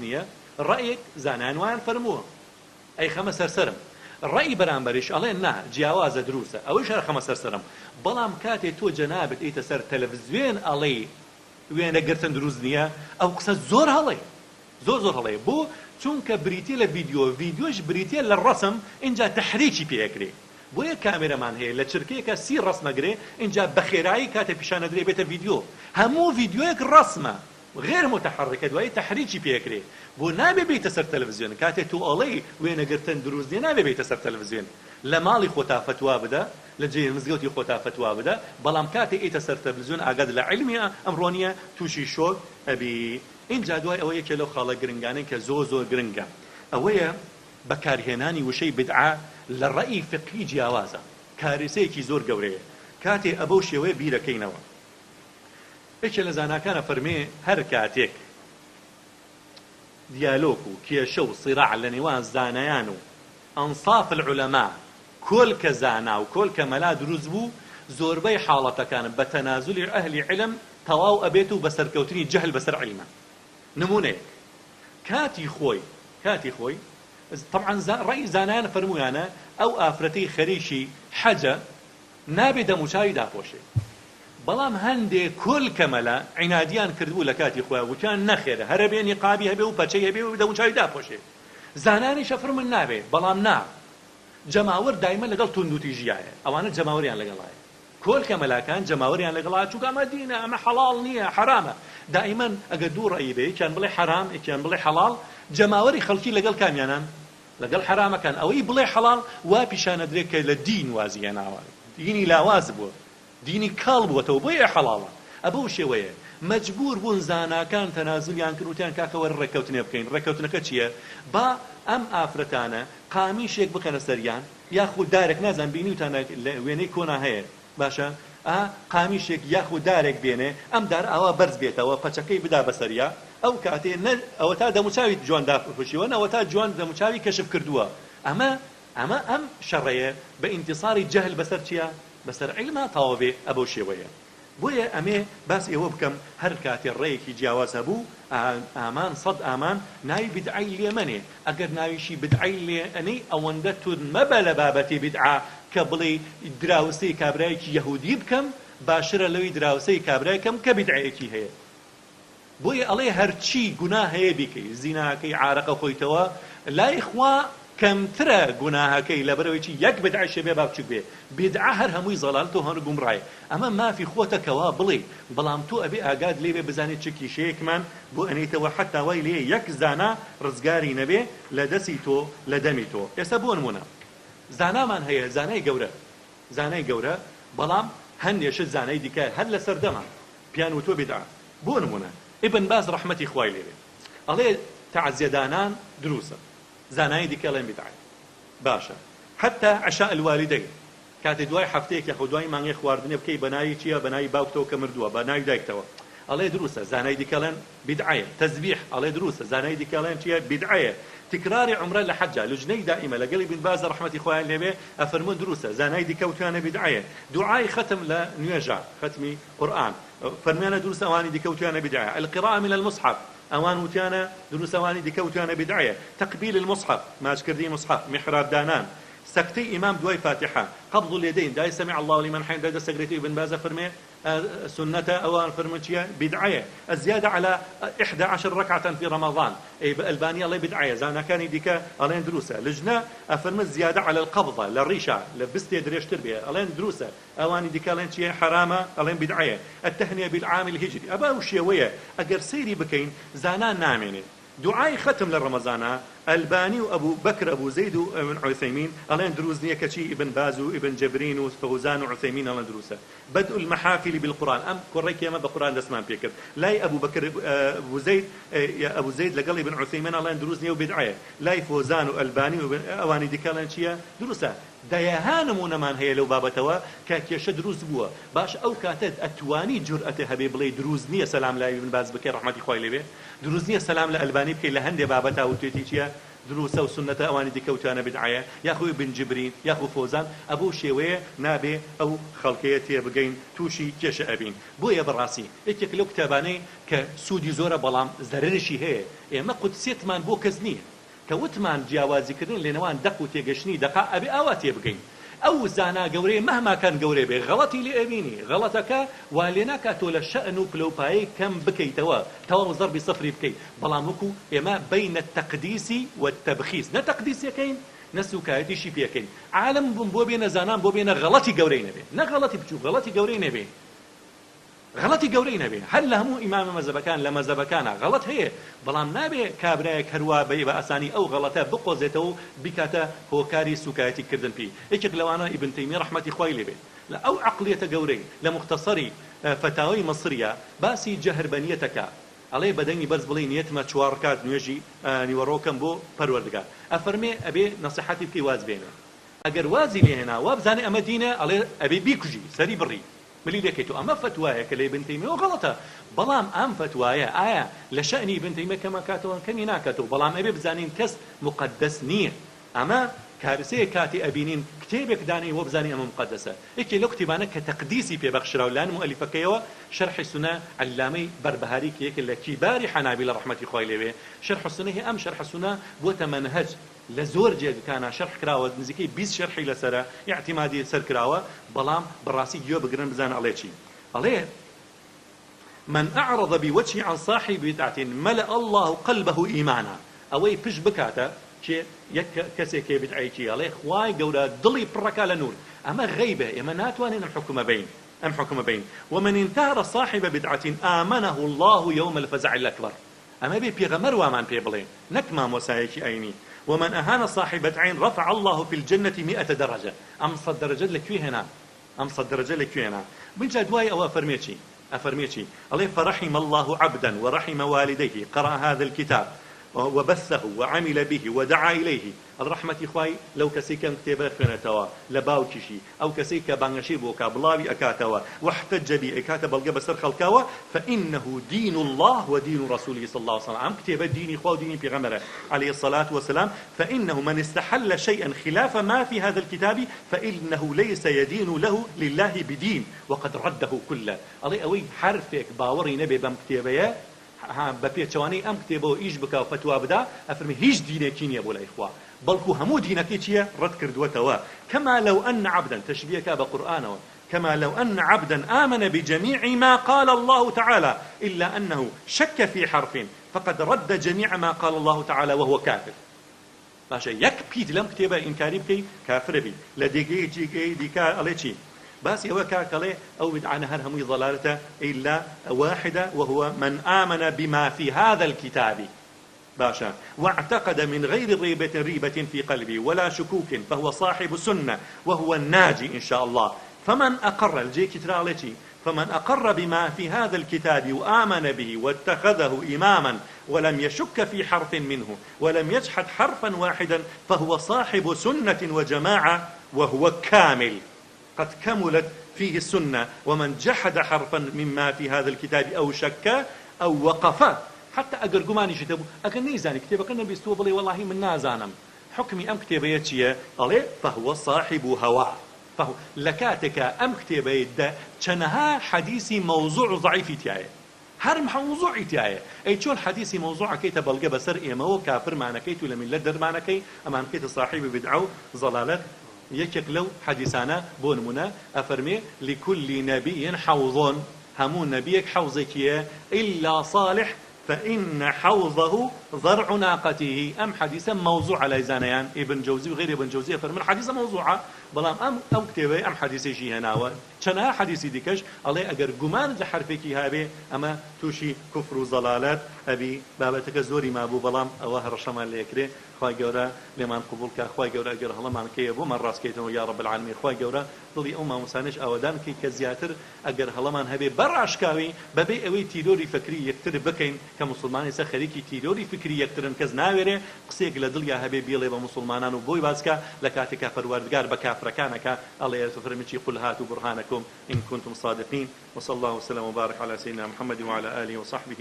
نییە، ڕەئیەک زانایان وایان فەرمووە ئەیخەمە سەر سەرم، ڕەئی بەرامبەریش ئەڵێ نا جیاوازە دروستە ئەوەیش هەر ئەخەمە سەر سەرم، بەڵام کاتێ تۆ جەنابت ئێیتە سەر تەلەفزوێن ئەڵێی وێنە گرتن دروست نییە ئەو قسە زۆر هەڵەیە زۆر زۆر هەڵەیە بۆ؟ چونکە بریتیە لە ڤیدیۆ ڤیدیۆش بریتیە لە ڕەسم ئینجا تەحریکی پێ ئەکرێ بۆیە کامێرەمان هەیە لە چرکەیەکا 30 ڕەسم ئەگرێ ئینجا بەخێرایی کاتێ پیشان ئەدرێ بێتە ڤیدیۆ هەموو ڤیدیۆیەک ڕەسمە غیر متحرکە دوایی تەحریکی پێ ئەکرێ بۆ نابێ بێیتە سەر تەلەفزیۆن کاتێ تۆ ئەڵێی وێنە گرتن دروست نیە نابێ بێیتە سەر تەلەفزیۆن لە ماڵی خۆتا فەتوا بدە لە جێ مزگەوتی خۆتا فەتوا بدە بەڵام کاتێ ئێیتە سەر تەلەفزیۆن ئاگات لە عیلمی ئەمڕۆ نیە توشی شۆک ئەبی ئینجا دوای ئەوە یەکێ لەو خاڵە گرنگانەی کە زۆر زۆر گرنگە ئەوەیە بەکارهێنانی وشەی بدعە لە ڕەئی فقهی جیاوازە کاریسەیەکی زۆر گەورەیە کاتێ ئەبەو شێوەیە بیرەکەینەوە یەکێ لە زاناکان ئەفەرمێ هەر کاتێک دیالۆک و کێشە و صراع لە نێوان زانایان و انصاف العلماء کۆلکە زانا و کۆلکە مەلا دروست بوو زۆربەی حاڵەتەکان بە تەنازولی ئەهلی علم تەواو ئەبێت و بە سەرکەوتنی جەهل بەسەر عیلما نمونەیەک کاتی خۆی کاتی خۆی طبعا ڕەئی زانایان فەرموویانە ئەو ئافرەتەی خەریکی حەجە نابێ دەموچاوی داپۆشێ بەڵام هەندێ کۆلکە مەلا عینادیان کردبوو لە کاتی خۆیان وتیان نەخێر هەرەبێ نیقابی هەبێ و پەچەی هەبێ و دەموچاوی داپۆشێ زانایانیش ئەفرمن نابێ بەڵام نا جەماوەر دایمە لەگەڵ توندوتیژیایە ئەوانە جەماوەریان لەگەڵایە کۆلکە مەلاکان جەماوەریان لەگەڵا چونکە ئەمە دینە ئەمە حەڵاڵ نییە حەرامە دائیمەن ئەگەر دوو ڕەئی بێ یەکیان بڵێ حەرام یەکیان بڵێ حەڵاڵ جەماوەری خەڵکی لەگەڵ کامیانان لەگەڵ حەرامەکان ئەوەی بڵێ حەڵاڵ وا پیشانەدرێ کە لە دین وازی هێناوە دینی لاواز بووە دینی کاڵ بووەتەوە بۆیە حەڵاڵە ئەبەو شێوەیە مەجبور بوون زاناکان تەنازولیان کرد وتیان کاکە وەرە ڕێککەوتنێ بکەین ڕێککەوتنەکە چییە با ئەم ئافرەتانە قامیشێک بخەنە سەریان یاخود دارێک نازانم بینیوتانە لە وێنەی کۆنا هەیە باشە ئا قامیشێک یاخود دارێک بێنێ ئەم دارە ئاوا بەرز بێتەوە پەچەکەی بدا بەسەریا ئەو کاتێ نە ئەوەتا دەموچاوی جوان داپۆشیوە نە ئەوەتا جوان دەموچاوی کەشف کردووە ئەمە ئەمە ئەم شەڕەیە بە ئینتیساری جەهل بەسەر چیا بەسەر عیلما تەواو بێ ئەبەو شێوەیە بۆیە ئەمێ باسی ئەوە بکەم هەر کاتێ ڕێیەکی جیاواز هەبوو ئامان سەد ئامان ناوی بیدعەی لێ مەنێ ئەگەر ناویشی بدعەی لێ ئەنێی ئەوەندە توند مەبە لە بابەتی بیدعە کە بڵێی دراوسێی کابرایەکی یەهودی بکەم باشترە لەوەی دراوسێی کابرایکەم کە بیدعەیەکی هەیە بۆیە ئەڵێ هەرچی گوناه هەیە بیکەی زیناکەی عارەقە خۆیتەوە لای خوا کەمترە گوناهەکەی لەبەرئەوەی چی یەک بدعەش هەبێ با بچوک بێ بدعە هەر هەمووی زەڵالتە و هەر گومڕایە ئەمە مافی خۆتە کەوا بڵێی بەڵام تۆ ئەبێ ئاگات لێ بێ بزانی چ کیشەیەکمان بۆ ئەنێیتەوە حەتا وای لێیە یەک زانا ڕزگاری نەبێ لە دەسی تۆ لە دەمی تۆ ئێستا بۆ نمونە زانامان هەیە زانای گەورە زانای گەورە بەڵام هەندێ شت زانای دیکە هەر لە سەردەما پێیان وتوە بیدعە بۆ نمونە ئیبن باز ڕەحمەتی خوای لێ بێ ئەڵێ تەعزیە دانان دروسە زانایانی دیکە ئەڵێن بیدعەیە باشە حەتا عشاء الوالدین کاتێ دوای هەفتەیەک یاخود دوای مانگێک خواردنێ بکەی بە ناوی چیە بە ناوی باوکتەوە کە مردووە بە ناوی دایکتەوە ئەڵێ دروستە زانای دیکە ئەڵێن بیدعەیە تەزبیح ئەڵێ دروستە زانای دیکە ئەڵێن چیە بیدعەیە تکراری عومرە لە حەجا لوجنەی دائیمە لەگەڵ ئیبن باز ڕەحمەتی خوایان لێبێ ئەفەرموون دروستە زانای دیکە وتویانە بیدعەیە دوعای خەتم لە نوێژا خەتمی قورئان فەرمویانە دروستە ئەوانی دیکە وتویانە بیدعەیە القراءە من المصحف ئەوان وتیانە دروستە ئەوانی دیکە وتویانە بیدعەیە تقبیل المصحف ماچکردنی مصحف میحراب دانان سەکتەی ئیمام دوای فاتیحە، قبض الیدین، دای سمع اللە لمن حمدە دەست ئەگرێتەوە ئیبن باز ئەفەرمێ سوننەتە ئەوان فەرموون چیە بیدعەیە، الزیادە علی احدی عشر رکعە فی رمضان، ئەی ئەلبانی ئەڵێ بیدعەیە زاناکانی دیکە ئەڵێن دروستە، لجنە ئەفەرمن زیادە علی القبضە لە ڕیشە لە بستێ درێژتر بێ ئەڵێن دروستە، ئەوانی دیکە ئەڵێن چیە حەرامە ئەڵێن بیدعەیە، التهنیە بالعام الهجری، ئەبە ئەو شێوەیە ئەگەر سەیری بکەین زانا نامێنێ. دوعای خەتم لە ڕەمەزانا ئەلبانی و ئەبو بەکر ئەبو زەید و ئبن عوثەیمین ئەڵێن دروست نیە کەچی ئیبن باز و ئیبن جەبرین و فەوزان و عوثەیمین ئەڵێن دروستە بدء المحافل بالقرآن ئەم کۆڕەی کە ئێمە بە قورئان دەستمان پێ کرد لای ئەبو بەکر ئەبو زەید ئەبو زەید لەگەڵ ئیبن عوثەیمین ئەڵێن دروست نیە و بیدعەیە لای فۆزان و ئەلبانی و ئەوانی دیکە ئەڵێن چیە دروستە دەیەها نمونەمان هەیە لەو بابەتەوە کە کێشە دروست بووە باش ئەو کاتەت ئەتوانی جورئەتێ هەبێ بڵێی دروست نیە سەلام لە ئیبن باز بکەی ڕەحمەتی خوای لێ بێ دروست نیە سەلام لە ئەلبانی بکەی لە هەندێ بابەتا وتوێتی چیە دروستە و سوننەتە ئەوانی دیکە وتویانە بیدعەیە یاخو ئیبن جبرین یاخو فۆزان ئەبەو شێوەیە نابێ ئەو خەڵکەیە تێبگەین توشی کێشە ئەبین بۆیە بەڕاستی یەکێک لەو کتێبانەی کە سودی زۆرە بەڵام زەرەرشی هەیە. ئێمە قودسیەتمان بۆ کەس نییە. کە وتمان جیاوازی کردن لەنێوان دەق و تێگەشتنی دەقا ئەبێ ئاوا تێبگەین. ئەو زانا گەورەیە مەهما کان گەورە بێ غەڵەتی لێ ئەبینی، غەڵەتەکە وا لێ ناکا تۆ لە شەئن و پلە و پایەی کەم بکەیتەوە تەواو زەربی سفری بکەی، بەڵام وەکو ئێمە بین التقدیس و التبخیس نە تەقدیسی ئەکەین نە سوکایەتیشی پێ ئەکەین. عالم بۆ بێنە زانان بۆ بێنە غەڵەتی گەورەی نەبێ نە غەڵەتی بچوک غەڵەتی گەورەی نەبێ. غەڵەتی گەورەی نەبێ هەر لە هەموو ئیمامە مەزەبەکان لە مەزەبەکانا غەڵەت هەیە بەڵام نابێ کابرایەک هەروا بە بە ئاسانی ئەو غەڵەتە بقۆزێتەوە و بیکاتە هۆکاری سوکایەتی کردن پێی یەکێک لەوانە ئیبن تەیمیە ڕەحمەتی خوای لێ بێ لە ئەو عەقڵیەتە گەورەی لە موختەسەری فەتاوەی مەسریە باسی جەهر بە نیەت ئەکا ئەڵێ بە دەنگی بەرز بڵێی نیەتمە چوار ڕکات نوێژی نیوەڕۆ کەم بۆ پەروەردگار ئەفەرمێ ئەبێ نەسیحەتی بکەی واز بێنێ ئەگەر وازی لێ هێنا وابزانێ ئەمە دینە ئەڵێ ئەبێ بیکوژی سەری بڕی ملی لێکەیت و ئەمە فەتوایە کە لە ئیبن تەیمیەوە غەڵەتە بەڵام ئەم فەتوایە ئایا لە شەئنی ئیبن تەیمیە کەم ئەکاتەوە کەمی ناکاتەوە بەڵام ئەبێ بزانین کەس موقەدەس نیە ئەمە کارسەیە کاتێ ئەبینین کتێبێک دانێین وەبزانین ئەمە موقەدەسە یەکێ لەو کتێبانە کە تەقدیسی پێ بەخشراو لایەن موئەلیفەکەیەوە شەرحی سونە عەلامەی بەربەهاری کە یەکێ لە کیباری حەنابیلە ڕەحمەتی خوای لێ بێ شەرح سونە هەیە ئەم شەرح سونە بووەتە مەنهەج لە زۆر جێگکانا شەرح کراوە نزیکەی 20 شەرحی لەسەرە ئیعتیمادی لەسەر کراوە بەڵام بەڕاستی گوێ بگرن بزانن ئەڵێ چی ئەڵێ من اعرض بوجهه عن صاحب بدعة ملأ الله قلبه ایمانا ئەوەی پشت بکاتە کێ یەک کەسێک کێ بدعەیەکی ئەڵێ خوای گەورە دڵی پڕەکا لە نور ئەمە غەیبە ئێمە ناتوانین ئەم حوکمە بەین ئەم حوکمە بەین ومن انتهر صاحب بدعة آمنه الله يوم الفزع الأكبر ئەمە بێ پێغەمبەر وامان پێ بڵێ نەک مامۆسایەکی ئاینی، ومن اهان صاحب عین رفع اللە فی الجنە مئة درجە، ئەم سەد دەرەجەت لە کوێ هێنا؟ ئەم سەد دەرەجە لە کوێ هێنا؟ بنجا دوای ئەوە ئەفەرمێ چی؟ ئەفەرمێ چی؟ ئەڵێ فرحم اللە عبدا ورحم والدیه قرأ هذا الکتاب وبثه وعمل به ودعا الیه، ئەڵ ڕەحمەتی خوای لەو کەسەی کە ئەم کتێبە ئەخوێنێتەوە لە باوکیشی، ئەو کەسەی کە بانگەشەی بۆ کا بڵاوی ئەکاتەوە، واحتج به ئەیکاتە بەڵگە بەسەر خەڵکاوە، فانه دین اللە و دین رسوله صلی اللە علیه وسلم ئەم کتێبە دینی خوا و دینی پێغەمبەرە علیه الصلوة والسلام، فانه من استحل شیئا خلاف ما فی هذا الکتاب فانه لیس یدین له لله بدین وقد رده کله ئەڵێ ئەوەی حەرفێک باوەڕی نەبێ بەم کتێبەیە ها بە پێچەوانەی ئەم کتێبەوە ئیش بکا و فەتوا بدا ئەفەرمێ هیچ دینێکی نیە بۆ لای خوا بەڵکو هەموو دینەکەی چیە ڕەت کردووەتەوە کما لو ان عبدا تشبیە کا بە قورئانەوە کما لو ان عبدا آمن بجميع ما قال الله تعالى الا انه شک فی حرف فقد رد جميع ما قال الله تعالى وهو کافر باشە یەک پیت لەم کتێبە ئینکاری بکەی کافرە بی لە دێگەی جێگەی دیکە ئەڵێ چی باسی ئەوە کا کەڵێ ئەو بدعانە هەر هەمووی ضلالەتە الا واحدە وهو من آمن بما فی هذا الكتاب باشە واعتقد من غیر ریبة ریبة فی قلبه ولا شکوک فهو صاحب سنة وهو الناجی ان شاء الله فمن اقر لە جێیەکی ترا ئەڵێ چی فمن اقر بما فی هذا الکتاب وآمن به واتخذه اماما ولم یشک فی حرف منه ولم یجحد حرفا واحدا فهو صاحب سنة وجماعة وهو کامل قد کملت فیه السنە ومن جحد حرفا مما فی هذا الکتاب او شک او وقف حتی ئەگەر گومانیشت هەبوو ئەگەر نەیزانی کتێبەکە نەبیستووە بڵێ وەڵاهی من نازانم حوکمی ئەم کتێبەیە چییە ئەڵێ فهو صاحب هوا فهو لەکاتێکا ئەم کتێبەی دە چەنەها حەدیسی مەوزوع و زەعیفی تیایە هەر مەوزوعی تیایە ئەی چۆن حەدیسی مەوزوع ئەکەیتە بەڵگە بەسەر ئێمەوە کافرمانەکەیت و لە میللەت دەرمانەکەی ئەمانکەیتە ساحیبی بیدعە و زەڵالەت یەکێک لەو حەدیسانە بۆ نمونە ئەفەرمێ لکل نبی حوض هەموو نەبیەک حەوزێکی هەیە الا صالح فإن حوضه ضرع ناقته ئەم حەدیسە مەوزوعە لای زانایان ئیبن جەوزی و غەیری ئیبن جەوزی ئەفەرموون حەدیسە مەوزوعە بەڵام ئەم ئەو کتێبەی ئەم حەدیسەیشی هێناوە چەنەها حەدیسی دیکەش ئەڵێ ئەگەر گومانت لە حەرفێکی هابێ ئەمە تووشی کوفر و زەڵالەت ئەبی بابەتەکە زۆری مابوو بەڵام ئەوە هەڕەشەمان لێ ئەکرێ خوای گەورە لێمان قبوڵ کا خوای گەورە ئەگەر هەڵەمان کەیە بۆمان ڕاست کەیتەوە یا رب العالمین خوای گەورە دڵی ئەو مامۆستانەش ئاوەدان کەی کە زیاتر ئەگەر هەڵەمان هەبێ بە ڕاشکاوی بەبێ ئەوەی تیرۆری فکری یەکتر بکەین کە موسڵمان ئێستا خەریکی تیرۆری فکری یەکترن کەس ناوێرێ قسەیەک لە دڵیا هەبێ بیڵێ بە موسڵمانان و بۆی باس کا لە کاتێکا پەروەردگار بە کافرەکان ئەکا ئەڵێ ئەفەرمێ چی قل هاتوا برهانکم ان کنتم صادقین وصلی اللە وسلم وبارک علی سیدنا محمد وعلی آله وصحبه.